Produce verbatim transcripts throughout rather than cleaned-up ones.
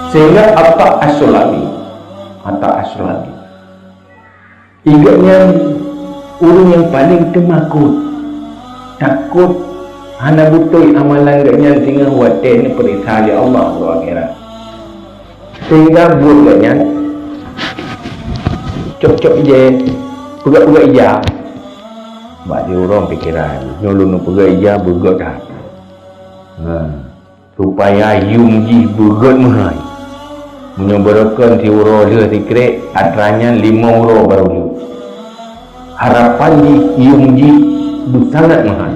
Sehingga Atta As-Sulami, Atta As-Sulami, gobnyan ureuëng nyang paleng teumakot, takot hana beutôi amalan gobnyan singoh watée neupeuriksa lé Allah di akhirat. Sehingga buet gobnyan cok-cok ijée, peugét-peugét ija. Bak siuroe pikeran, nyoe lôn peugét ija beugét that. Nah, supaya yum jih beugét meuhai. Meunyoe beurokon siuroe lheueh sikrek, atra nyan limong uroe barô lheueh. Harapan jih yum jih beusangat meuhai.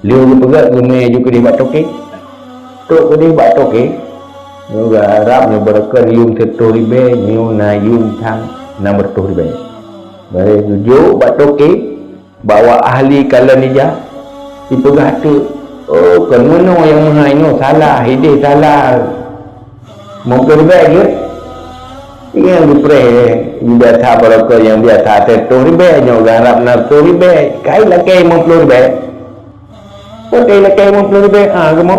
Lheueh geupeugét geumé ju keudeh bak toke. Trok keudeh bak toke, nyoe geuharab nyoe beurokon yum siratoh ribée, nyoe na yum thang nam ratoh ribée. Bareh geujok bak toke, bak ahli kalon ija, jipeugah teuk, "Oh, kon meunoe nyang meuhai nyoe salah, ideh salah. Limong ploh ribée jeuet." Nyang geupreh, biasa beurokon nyang biasa siratoh ribée, nyoe geuharab nam ratoh ribée, ka ilakée limong ploh ribée. Watée ilakée limong ploh ribée, ah, geumoe.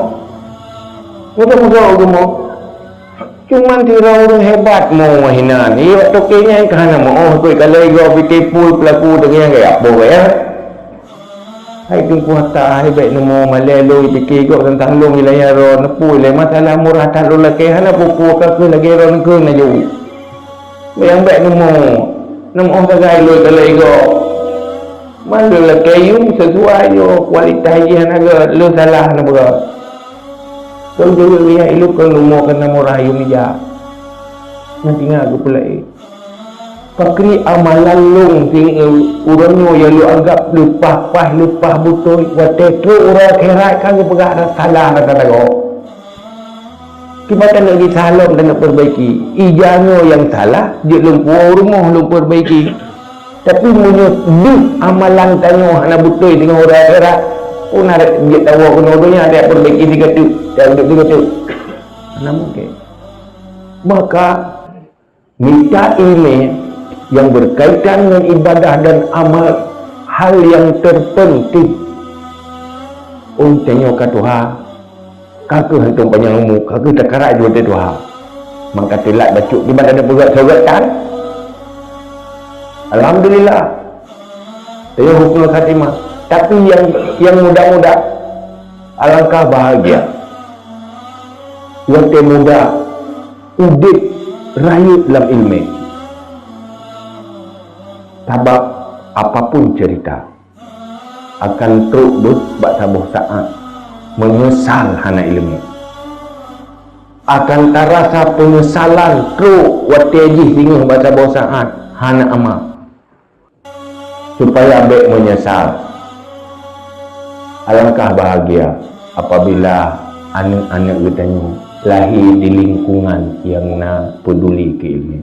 Meugoe-meugoe geumoe. Cuman sidroe ureuëng hebat mo hinan. Ié, bak toke nyan ka hana meuoh, keu kalon igoe pih teupeu peulaku deungon gaya boh ya. Hai Teungku Atta, hai bék neumo malée lôn pike gob teuntang lôn wilayah droe, neupeu lé masalah murah that lôn lakée, hana peue-peue ka kheueh lagée droeneuh kheun laju. Nyang bék neumo, neumoh sagai lôn kalon igoe. Man lôn lakée yum sisuai yoh kualitas jih hana gét, lôn salah hana beurot. Lôn jeuet lihat ilôn kon leumo kana murah yum ija. Nyan teungoh geupeulakée. Pakri amalan lôn singoh uroe nyoe nyang lôn anggab leupah paih leupah beutôi, watée trok uroe akhirat ka geupeugah salah rasa tagoe. Kiban taneuk geusalah lom taneuk peurbaiki. Ija nyoe nyang salah, jeuet lôn puwoe u rumoh lôn peurbaiki. Tapi meunyoe deuh amalan tanyoe hana beutôi singoh uroe akhirat, peue na jeuet tawoe keunoe donya tapeurbaiki sigoe teuk, taduek sigoe teuk. Hana mungken. Maka mita iéleumé nyang beukaitan ngon ibadah dan amal hal nyang teupeunténg. Ôn tanyoe ka tuha, ka kheueh hantom panyang umu, ka kheueh takarak jeuet tuha. Maka teulat bacut kiban tapeugét soe gét tan. Alhamdulillah. Tanyoe husnul khatimah. Tapi nyang, nyang muda-muda, alangkah bahagia. Watée muda, udeb rayeuk lam iéleumé. Sabab apapun ceurita, akan trok beuet bak saboh saát meunyeusal hana iéleumé. Akan tarasa peunyesalan trok watée jih singoh bak saboh saát hana amal. Supaya bék meunyeusal. Alangkah bahagia apabila aneuëk-aneuëk geutanyoe lahé di lingkungan nyang na peuduli keu iéleumé.